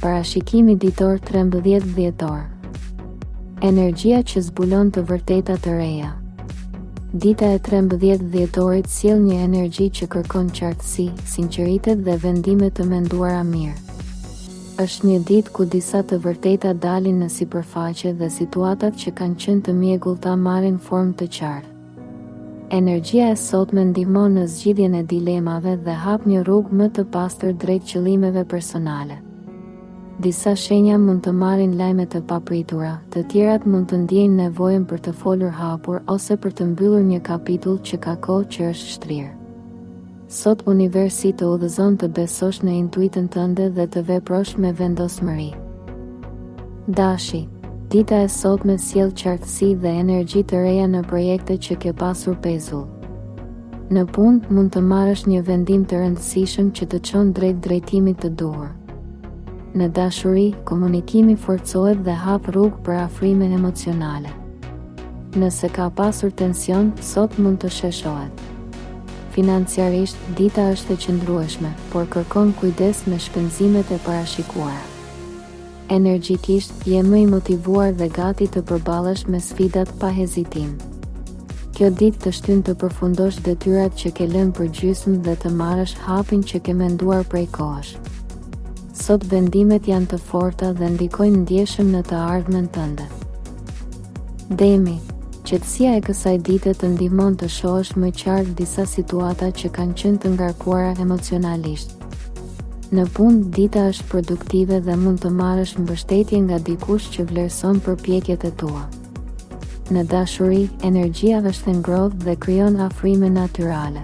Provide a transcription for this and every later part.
Parashikimi ditor 13 dhjetor. Energjia që zbulon të vërteta të reja. Dita e 13 dhjetorit sjell një energji që kërkon qartësi, sinqeritet dhe vendime të menduara mirë. Është një ditë ku disa të vërteta dalin në sipërfaqe dhe situatat që kanë qenë të mjegullta marrin formë të qartë. Energjia e sotme ndihmon në zgjidhjen e dilemave dhe hap një rrugë më të pastër drejt qëllimeve personale. Disa shenja mund të marrin lajme të papritura, të tjerat mund të ndiejnë nevojën për të folur hapur ose për të mbyllur një kapitull që ka kohë që është shtrirë. Sot universi të udhëzon të besosh në intuitën tënde dhe të veprosh me vendosmëri. Dashi, dita e sotme sjell qartësi dhe energji të reja në projekte që ke pasur pezull. Në punë, mund të marrësh një vendim të rëndësishëm që të çon drejt drejtimit të duhur. Në dashuri, komunikimi forcohet dhe hap rrugë për afrime emocionale. Nëse ka pasur tension, sot mund të sheshohet. Financiarisht, dita është e qëndrueshme, por kërkon kujdes me shpenzimet e parashikuara. Energjikisht, je më i motivuar dhe gati të përballesh me sfidat pa hezitim. Kjo ditë të shtyn të përfundosh detyrat që ke lënë përgjysmë dhe të marrësh hapin që ke menduar prej kohësh. Sot vendimet janë të forta dhe ndikojnë ndjeshëm në të ardhmen tënde. Demi, qetësia e kësaj dite të ndihmon të shohësh më qartë disa situata që kanë qenë të ngarkuara emocionalisht. Në punë, dita është produktive dhe mund të marrësh mbështetje nga dikush që vlerëson përpjekjet e tua. Në dashuri, energjia është e ngrohtë dhe krijon afrime natyrale.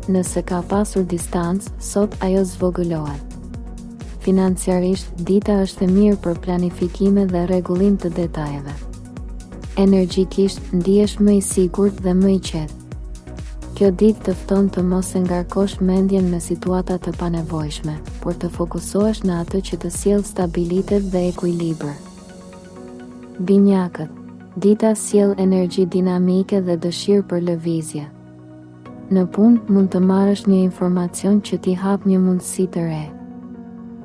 Nëse ka pasur distancë, sot ajo zvogëlohet. Financiarisht, dita është e mirë për planifikime dhe rregullim të detajeve. Energjikisht, ndihesh më i sigurt dhe më i qetë. Kjo ditë të fton të mos e ngarkosh mendjen me situata të panevojshme, por të fokusohesh në atë që të sjell stabilitet dhe ekuilibër. Binjakët, dita sjell energji dinamike dhe dëshirë për lëvizje. Në punë, mund të marrësh një informacion që t'i hap një mundësi të re.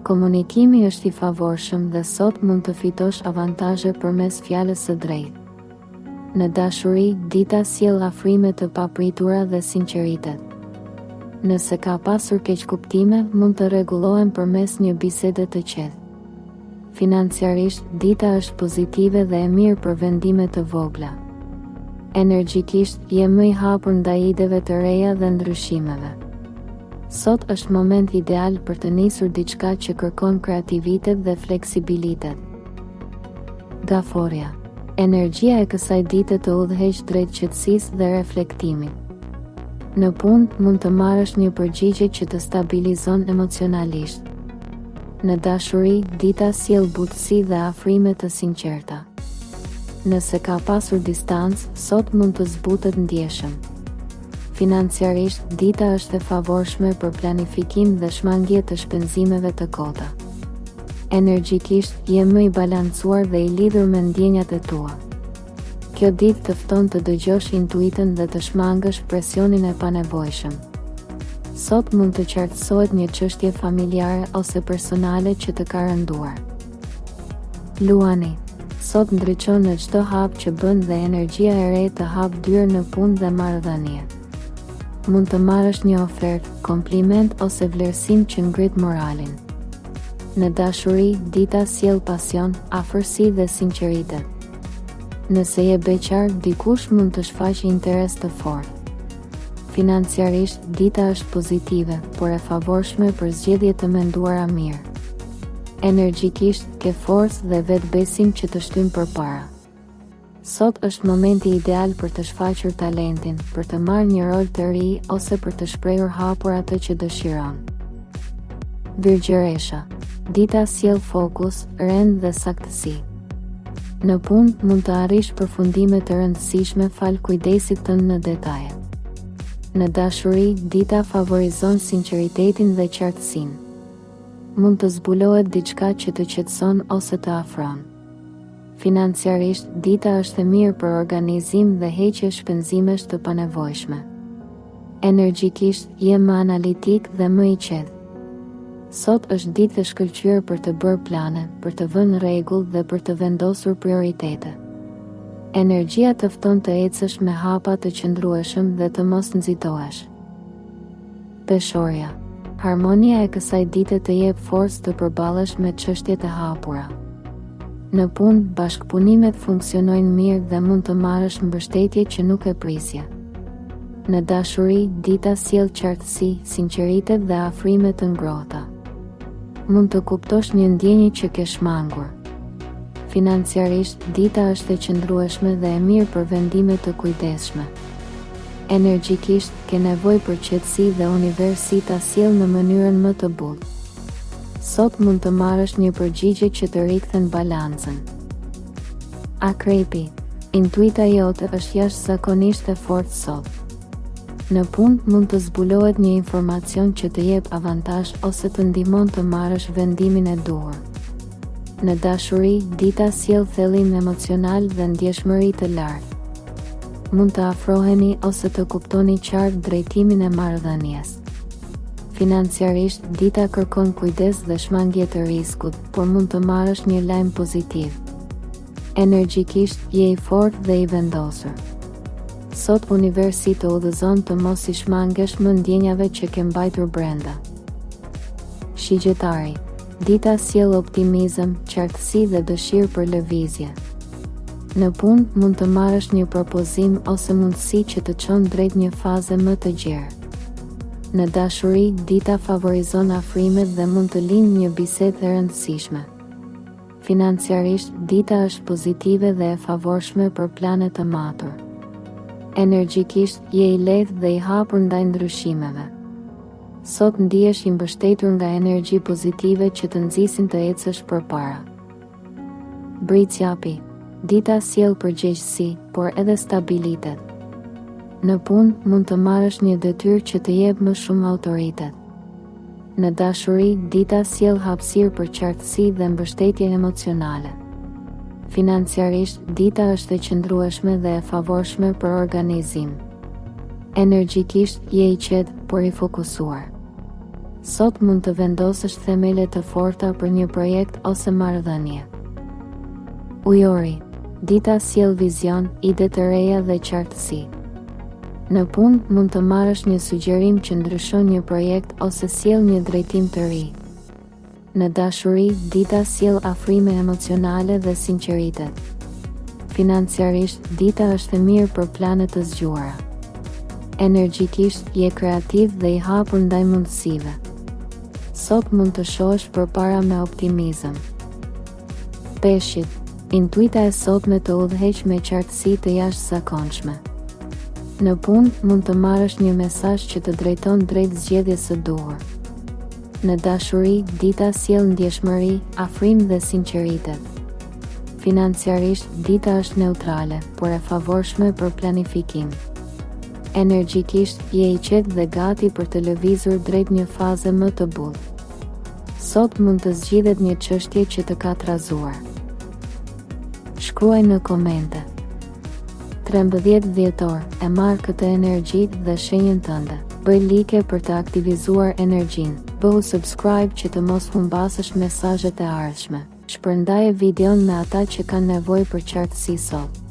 Komunikimi është i favorshëm dhe sot mund të fitosh avantazhe përmes fjalës së drejtë. Në dashuri, dita sjell afrime të papritura dhe sinqeritet. Nëse ka pasur keqkuptime, mund të rregullohen përmes një bisede të qetë. Financiarisht, dita është pozitive dhe e mirë për vendime të vogla. Energjikisht, je më i hapur ndaj ideve të reja dhe ndryshimeve. Sot është moment ideal për të nisur diçka që kërkon kreativitet dhe fleksibilitet. Gaforja. Energjia e kësaj dite të udhëheq drejt qetësisë dhe reflektimit. Në punë, mund të marrësh një përgjigje që të stabilizon emocionalisht. Në dashuri, dita sjell butësi dhe afrime të sinqerta. Nëse ka pasur distancë, sot mund të zbutet ndjeshëm. Financiarisht, dita është e favorshme për planifikim dhe shmangie të shpenzimeve të kota. Energjikisht, je më i balancuar dhe i lidhur me ndjenjat e tua. Kjo ditë të fton të dëgjosh intuitën dhe të shmangësh presionin e panevojshëm. Sot mund të qartësohet një çështje familjare ose personale që të ka rënduar. Luani, sot ndriçon në çdo hap që bën dhe energjia e re të hap dyer në punë dhe marrëdhënie. Mund të marrësh një ofertë, kompliment ose vlerësim që ngrit moralin. Në dashuri, dita sjell pasion, afërsi dhe sinqeritet. Nëse je beqar, dikush mund të shfaqë interes të fortë. Financiarisht, dita është pozitive, por e favorshme për zgjedhje të menduara mirë. Energjikisht, ke forcë dhe vetëbesim që të shtyn përpara. Sot është momenti ideal për të shfaqur talentin, për të marrë një rol të ri ose për të shprehur hapur atë që dëshiron. Virgjëresha. Dita sjell fokus, rend dhe saktësi. Në punë, mund të arrish përfundime të rëndësishme falë kujdesit tënd në detaje. Në dashuri, dita favorizon sinqeritetin dhe qartësinë. Mund të zbulohet diçka që të qetëson ose të afron. Financiarisht, dita është e mirë për organizim dhe heqje shpenzimesh të panevojshme. Energjikisht, je më analitik dhe më i qetë. Sot është ditë e shkëlqyer për të bërë plane, për të vënë rregull dhe për të vendosur prioritete. Energjia të fton të ecësh me hapa të qëndrueshëm dhe të mos nxitohesh. Peshorja. Harmonia e kësaj dite të jep forcë të përballesh me çështjet e hapura. Në punë, bashkëpunimet funksionojnë mirë dhe mund të marrësh mbështetje që nuk e prisje. Në dashuri, dita sjell qartësi, sinqeritet dhe afrime të ngrohta. Mund të kuptosh një ndjenjë që ke shmangur. Financiarisht, dita është e qëndrueshme dhe e mirë për vendime të kujdesshme. Energjikisht, ke nevojë për qetësi dhe universi ta sjell në mënyrën më të butë. Sot mund të marrësh një përgjigje që të rikthen balancën. Akrepi, intuita jote është jashtëzakonisht e fortë sot. Në punë mund të zbulohet një informacion që të jep avantazh ose të ndihmon të marrësh vendimin e duhur. Në dashuri, dita sjell thellim emocional dhe ndjeshmëri të lartë. Mund të afroheni ose të kuptoni qartë drejtimin e marrëdhënies. Financiarisht, dita kërkon kujdes dhe shmangie të riskut, por mund të marrësh një lajm pozitiv. Energjikisht, je i fortë dhe i vendosur. Sot universi të udhëzon të mos i shmangesh më ndjenjave që ke mbajtur brenda. Shigjetari. Dita sjell optimizëm, qartësi dhe dëshirë për lëvizje. Në punë, mund të marrësh një propozim ose mundësi që të çon drejt një faze më të gjerë. Në dashuri, dita favorizon afrimet dhe mund të lindë një bisedë e rëndësishme. Financiarisht, dita është pozitive dhe e favorshme për plane të matur. Energjikisht, je i lehtë dhe i hapur ndaj ndryshimeve. Sot ndihesh i mbështetur nga energji pozitive që të nxisin të ecësh përpara. Bricjapi. Dita sjell përgjegjësi, por edhe stabilitet. Në punë, mund të marrësh një detyrë që të jep më shumë autoritet. Në dashuri, dita sjell hapësirë për qartësi dhe mbështetje emocionale. Financiarisht, dita është e qëndrueshme dhe e favorshme për organizim. Energjikisht, je i qetë, por i fokusuar. Sot mund të vendosësh themele të forta për një projekt ose marrëdhënie. Ujori. Dita sjell vizion, ide të reja dhe qartësi. Në punë, mund të marrësh një sugjerim që ndryshon një projekt ose sjell një drejtim të ri. Në dashuri, dita sjell afrime emocionale dhe sinqeritet. Financiarisht, dita është e mirë për plane të zgjuara. Energjikisht, je kreativ dhe i hapur ndaj mundësive. Sot mund të shohësh përpara me optimizëm. Peshqit, intuita e sotme të udhëheq me qartësi të jashtëzakonshme. Në punë, mund të marrësh një mesazh që të drejton drejt zgjedhjes së duhur. Në dashuri, dita sjell ndjeshmëri, afrim dhe sinqeritet. Financiarisht, dita është neutrale, por e favorshme për planifikim. Energjikisht, je i qetë dhe gati për të lëvizur drejt një faze më të butë. Sot mund të zgjidhet një çështje që të ka trazuar. Shkruaj në komente. 13 dhjetor, e marr këtë energji dhe shenjën tënde. Bëj like për të aktivizuar energjinë. Bëhu subscribe që të mos humbasësh mesazhet e ardhshme. Shpërndaje videon me ata që kanë nevojë për qartësi sot.